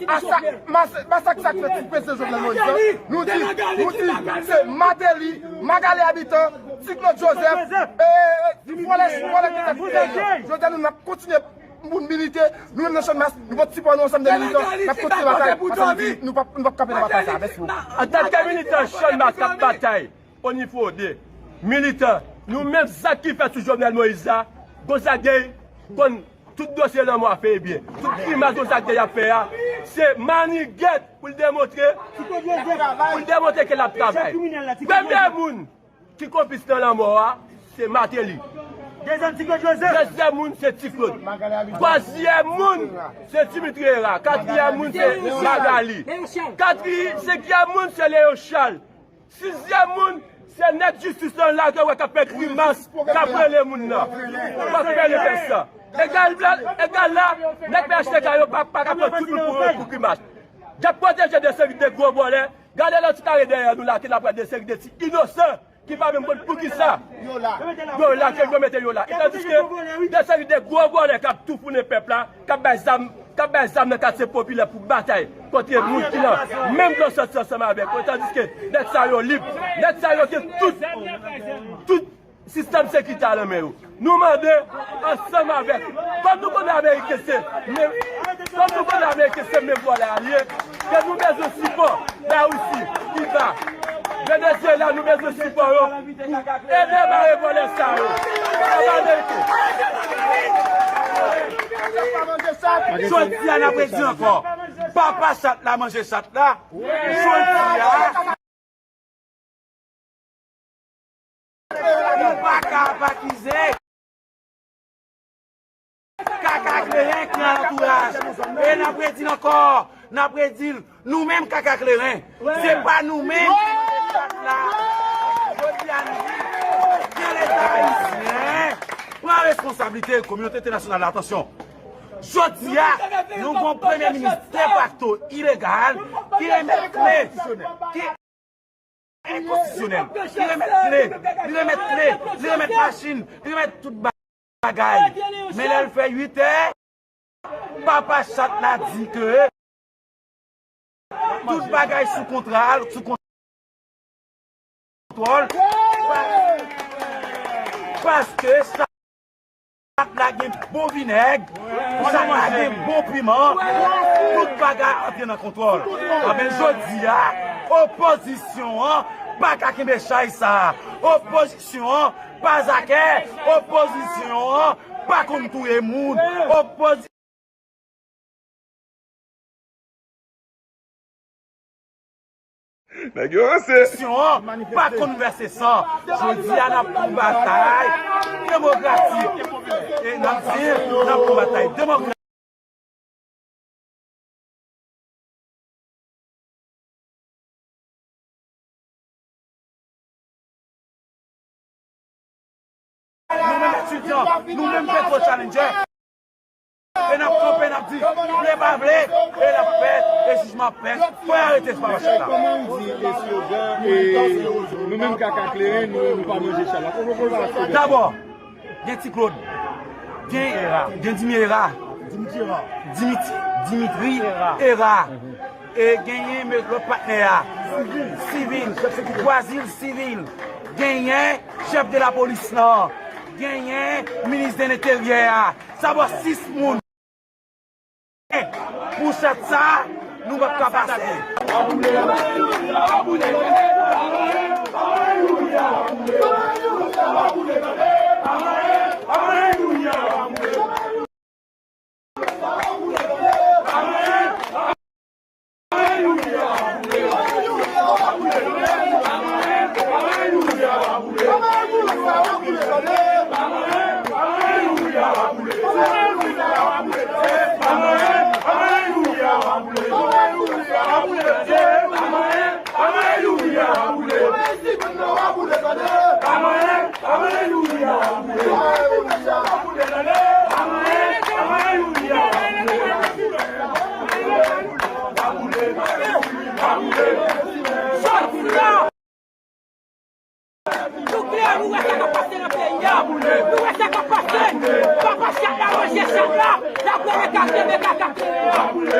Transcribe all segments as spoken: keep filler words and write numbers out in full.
Asa, mas-, masak sa k fèt sou prezidan Jovenel Moïse la, nou di, nou di, se Martelly, Magalie Habitant, Ti Claude Joseph, e, e, vòlè, vòlè ki fèt sou prezidan. Jodi a nou n ap kontinye pou n milite, nou menm nan Channmas, nou pot sipò nou ansanm de militan, n ap kontinye batay, paske nou di, nou p ap, nou p ap kanpe nan batay sa, mèsi bokou. Antanke militan Channmas k ap batay, Onivo de militan, nou menm zak ki fèt sou Jovenel Moïse la, Gonzague konn tout dosye lanmò a fè byen. Tout grimas Gonzague ap fè a, se manigèt pou l demontre, pou l demontre ke l ap travay. Premye moun ki konplis nan lanmò a, se Martelly. Dezyèm moun, se Ti Claude. Twazyèm moun, se Dimitri Hérard. Katriyèm moun, se Magalie. Katri-, senkyèm moun, se Léon Charles. Sizyèm moun, se nèg jistis lan la ke w wè k ap fè grimas, k ap rele moun nan. W ap fè le fè sa. Egal la, egal la, nèg P H T K yo pa, pa ka pran tout moun pou, pou grimas. Y ap pwoteje de seri de gwo vòlè. Gade lòt ti kare dèyè nou la, ke n ap wè de seri de ti inosan ki pa menm konn poukisa yo la, ke yo mete yo la. E tandiske de seri de gwo vòlè k ap toufounen pèp la, k ap bay zam, k ap bay zam nan katye popilè pou batay kont moun ki nan menm dlo santi ansanm avèk yo, tandiske nèg sa yo lib, nèg sa yo gen tout, tout sistèm sekirite a nan men yo. Nou mande ansanm avèk, kòm nou konnen Ameriken se menm, kòm nou konnen Ameriken se menm vòlè a li ye, ke nou bezwen sipò Larisi, Kiba, Venezyela, nou bezwen sipò yo. Ede bare vòlè sa yo. Papa Ameriken. Jodi a n ap redi ankò. Papa chat la manje chat la. Jodi a. Nou pa ka apakize. Kaka kleren ki nan antouraj. E n ap redi l ankò, n ap redi l, nou menm kaka kleren, se pa nou menm k ap la. Jodi a nou di, ke Leta ayisyen pran responsablite, kominote entènasyonal la, atansyon. Jodi a, nou gon premye minis defakto ilegal ki remèt kle, ki enkonstitisyonèl. Li remèt kle, li remèt kle, li remèt machin, li remèt tout bagay. Men lè l fè uit è, papa chat la di ke tout bagay sou kontwòl, sou kontwòl. Paske chat la gen bon vinèg, chat la gen bon piman, tout bagay antre nan kontwòl. Anben, jodi a, opozisyon an pa ka kenbe chay sa. Opozisyon an pa zakè, opozisyon an pa konn touye moun. Opozi- Nèg yo ranse. Opozisyon an pa konn vèse san. Jodi a n ap pran batay demokratik. E n ap di, n ap pran batay demokratik. Nou menm etidyan, nou menm Petro Challenger. E n ap kanpe, n ap di, vle pa vle, e l ap fèt, e jijman ap fèt. Fò y arete esklavaj la. Kòman w di eslogan, e, nou menm kaka kleren, nou, nou pa manje chat la? Kòman, kòman eslogan? Dabò, gen Ti Claude, gen, gen Dimi Era, Dimitri, Dimitri Era, e genyen lòt patnè a, Sivil, Brazil Sivil, genyen chèf de lapolis lan, genyen minis de lenteryè a. Sa bò sis moun. Pou chat sa, nou p ap ka pase.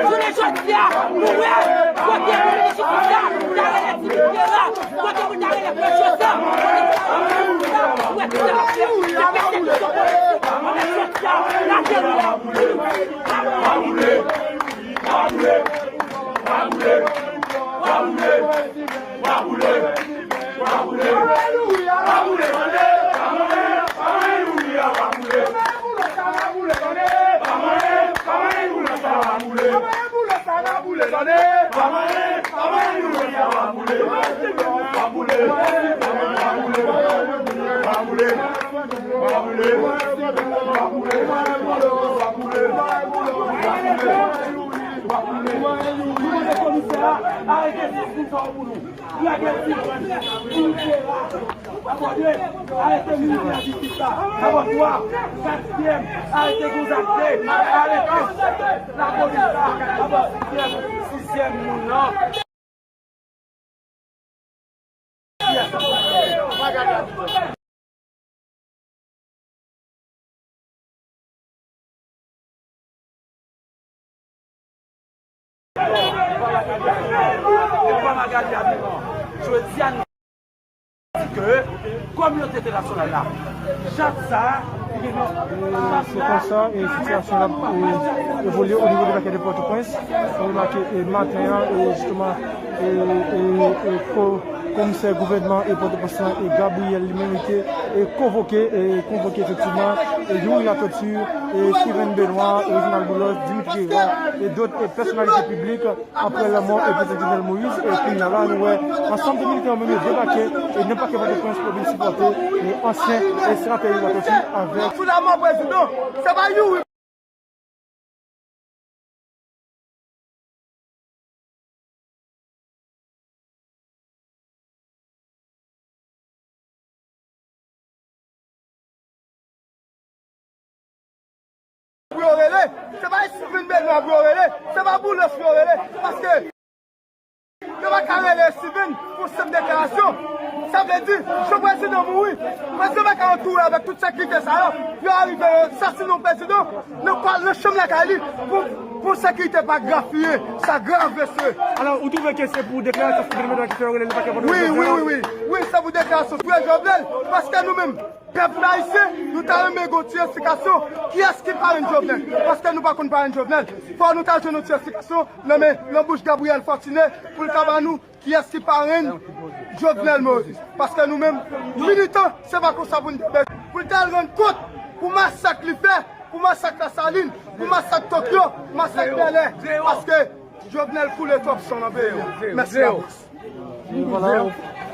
Jounen jodi a, nou wè kote moun ki sou konsa, ta rele Dimitri Herard, kote moun ta rele Precieusa, kote moun ta rele Precieusa, nou wè tout sa k ap fèt. Se pèsekisyon politik, jounen jodi a, lage nou. Komisè a arete sis moun sa yo pou nou. Lage Steven Guillera. Abòde, arete minis lajistis la. Abòtwa, katriyèm, arete Gonzague de. Arete lapolis la. Abòde sizyèm, sizyèm moun nan. Jodi a, nou di ke kominote entènasyonal la, chat sa a, li gen nan. E se konsa, e sitiyasyon an ap, e, evolye o nivo de pakè de Pòtoprens. Nou remake, e, maten an, e, jisteman, e, e, e, ko-, komisè gouvènman e Pòtoprens lan, e Gabriel, li menm, li te, e, konvoke, e, konvoke efektivman, e, Youri Latortue, e Steven Benoît, e Reginald Boulos, Dimitri Herard, e dòt, e pèsonalite piblik, apre lanmò, e prezidan Jovenel Moïse, e kounye a la, nou wè ansanm de militè yo menm yo debake, e nan pakè Pòtoprens pou vin sipòte, e ansyen, e senatè Youri Latortue avèk. Sou lanmò prezidan, se pa Youri. Pou yo rele, se pa Steven Benoît pou yo rele, se pa Boulos pou yo rele, paske yo pa ka rele Steven pou senp deklarasyon. Sa vle di, jan prezidan mouri, prezidan pa ka antoure avèk tout sekirite sa yo, yo arive, yo sasinen yon prezidan, nan pa, nan chanm lakay li, pou, pou sekirite pa grafiye, sa grav, mesye. Alò, ou twouve ke se pou deklarasyon Steven Benoît ki fè yo rele le pakè Pòtoprens? Wi, wi, wi, wi. Wi, se pou deklarasyon touye Jovenel, paske nou menm, pèp ayisyen, nou ta renmen gen yon ti esplikasyon. Kiyès ki parenn Jovenel? Paske nou pa konn parenn Jovenel. Fò nou ta jwenn yon ti esplikasyon nan men, nan bouch Gabriel Fortuné pou l ka ba nou kiyès ki parenn Jovenel Moïse. Paske nou menm, militan, se pa konsa pou n te bezwen. Pou l ta al rann kont pou masak li fè, pou masak Lasalin, pou masak Tokyo, masak Bèlè. Paske Jovenel koule twòp san nan peyi a. Mèsi avans. E vwala,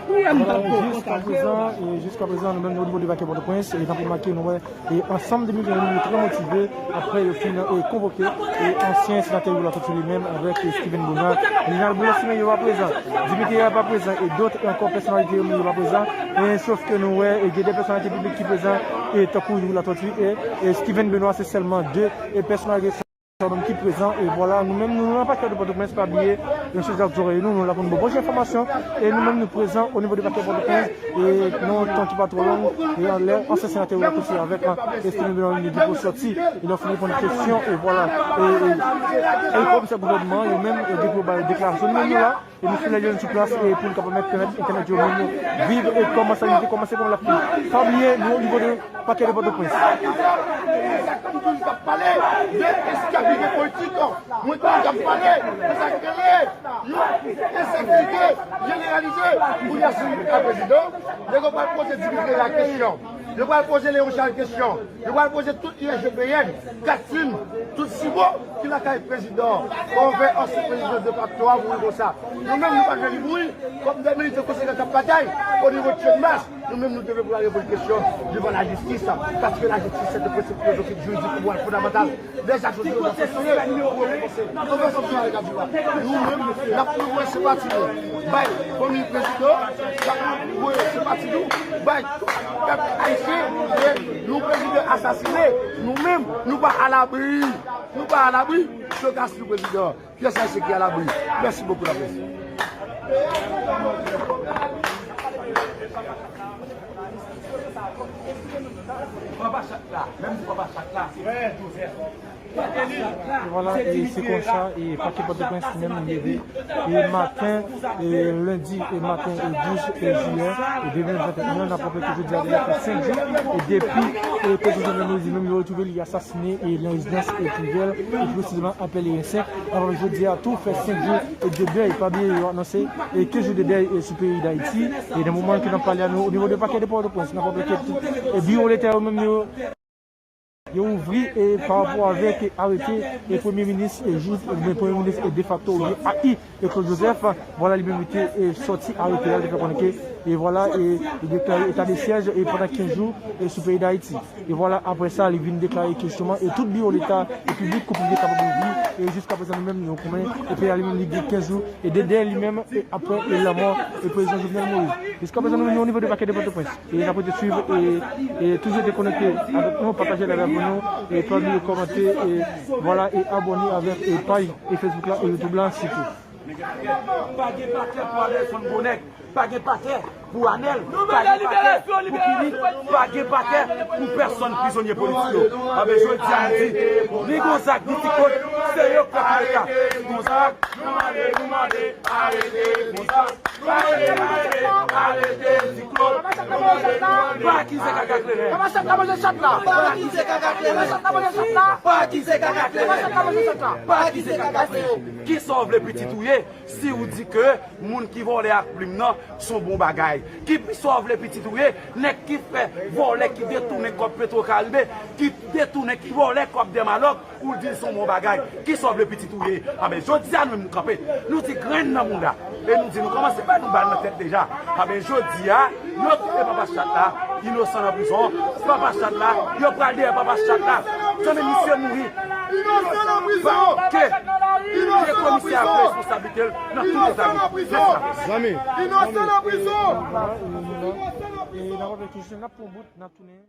vwala, jiska prezan, e jiska prezan, nou menm, o nivo de pakè Pòtoprens, e n ap remake, nou wè, e ansanm de militè yo trè motive, apre yo fin, e konvoke, e ansyen senatè Youri Latortue li menm, avèk, e Steven Benoît, Reginald Boulos, men yo pa prezan. Dimitri Herard pa prezan, e dòt, e ankò pèsonalite yo, men yo pa prezan. E sof ke nou wè, e gen de pèsonalite piblik ki prezan, e tankou Youri Latortue, e, e Steven Benoît, se sèlman de, e pèsonalite sa menm ki prezan, e vwala, nou menm, nou nan pakè de Pòtoprens, pa bliye, yon chèz ak zòrèy nou, nou la pou n ba w bon jan enfòmasyon, e nou menm, nou prezan o nivo de pakè Pòtoprens, e nan yon tan ki pa twò long, e anlè ansyen senatè Youri Latortue avèk, e Steven Benoît li di pou sòti, e lè w fin reponn kesyon, e vwala, e, e, e komisè gouvènman, yo menm, yo gen pou yo bay deklarasyon, nou menm, nou la, e nou sou lè yo sou plas, e pou n kapab pèmèt entènèt yo menm viv, e kòman sa yo te kòmanse, kòman l ap viv. Pa bliye, nou o nivo de pakè de Pòtoprens. Sa k ap toujou k ap pale de ensekirite politik, mwen toujou k ap pale de sa k rele yon ensekirite jeneralize. Kounye a, si nou ta prezidan, nèg yo pral poze Dimitri la kesyon, yo pral poze Léon Charles kesyon, yo pral poze tout I S G P N, Katim, tout sibo ki lakay prezidan, kòm fè ansyen prezidan defakto a mouri konsa. Nou menm, nou pa vle li mouri, kòm de militan konsekan k ap batay o nivo de Channmas, nou menm, nou te vle pou l al reponn kesyon devan lajistis, paske lajistis se de prensip filozofik, jiridik, moral, fondamantal. Dèzak jodi yo nan fòsye pou yo repanse. Konvansyon sou Amerik ap viv la. Nou menm, n ap voye senpati nou bay fanmi prezidan, n ap voye senpati nou bay tout pèp ayisyen, e yon prezidan asasinen, nou menm, nou pa alabri. Nou pa alabri, se kas nou prezidan. Pyès ayisyen ki alabri. Mèsi bokou, laprès. Papa Chat la, menm si Papa Chat la, se Joseph. E vwala, e se konsa, e pakè Pòtoprens li menm li leve. E maten, e lendi, e maten, e douz, e jiyè, e de mil venteyen, n ap raple ke jodi a deja fè senk jou, e depi, e prezidan Jovenel Moïse li menm yo retwouve li asasinen, e nan rezidans, e privè l, e pi presizeman apèl E S F. Alò, jodi a tou fè senk jou, e de dèy, pa bliye yo anonse, e kenz jou de dèy, e sou peyi Dayiti. E nan moman ke n ap pale a nou, o nivo de pakè de Pòtoprens, n ap raple ke tout, e biwo leta yo menm yo, yo ouvri, e pa rapò avèk, e arete, e premye minis, e jou, oubyen premye minis, e defakto, oubyen A I, e Claude Joseph, vwala li menm li te, e sòti arete a, li te fè konnen ke, e vwala, e li deklare eta de syèj, e pandan kenz jou, e sou peyi Dayiti. E vwala, apre sa, li vin deklare ke jisteman, e tout biwo leta, e piblik konprann li kapab ouvri, e jiska prezan li menm, nou konnen, e peyi a li menm, li gen kenz jou, e de dèy li menm, e apre, e lanmò, e prezidan Jovenel Moïse. Jiska prezan, nou, nou o nivo de pakè de Pòtoprens. E n ap rete swiv e, e toujou rete konekte avèk nou, pataje live la pou nou, e pa bliye kòmante, e vwala, e abòne avèk, e paj, e Facebook la, e YouTube la, sitou. Pa gen patè pou Adelson Bonèg, pa gen patè pou Anèl, pa gen patè pou Kili, pa gen patè pou pèsonn prizonye politik yo. Anben, jodi a, nou di, ni Gonzag, ni Ti Claude, se yo k fè koudeta. Gonzag, nou mande, nou mande, arete Gonzag. Pa akize Kaka Kleren. Pa akize Kaka Kleren. Pa akize Kaka Kleren. Kisa w vle pitit ou ye si w di ke moun ki vòlè ak plim nan se yon bon bagay? Kisa w vle pitit ou ye, nèg ki fè vòlè, ki detounen kòb Petwokaribe, ki detounen, ki vòlè kòb Dèmalòk, ou di l se yon bon bagay. Kisa w vle pitit ou ye? Anben, jodi a nou menm nou kanpe. Nou di grenn nan mouda. E nou di nou kòmanse bay nou bal nan tèt deja. Anben, jodi a, yo kite Papa Chat la, inosan nan prizon. Papa Chat la, yo pral dèyè Papa Chat la. Zanmi, misye mouri. Inosan nan prizon! Ke, ke komisè a pran responsablite l nan tout eta li. Mèsi la près. Zanmi. Inosan nan prizon! E n ap avèk nou, n ap pran bout, n ap tounen.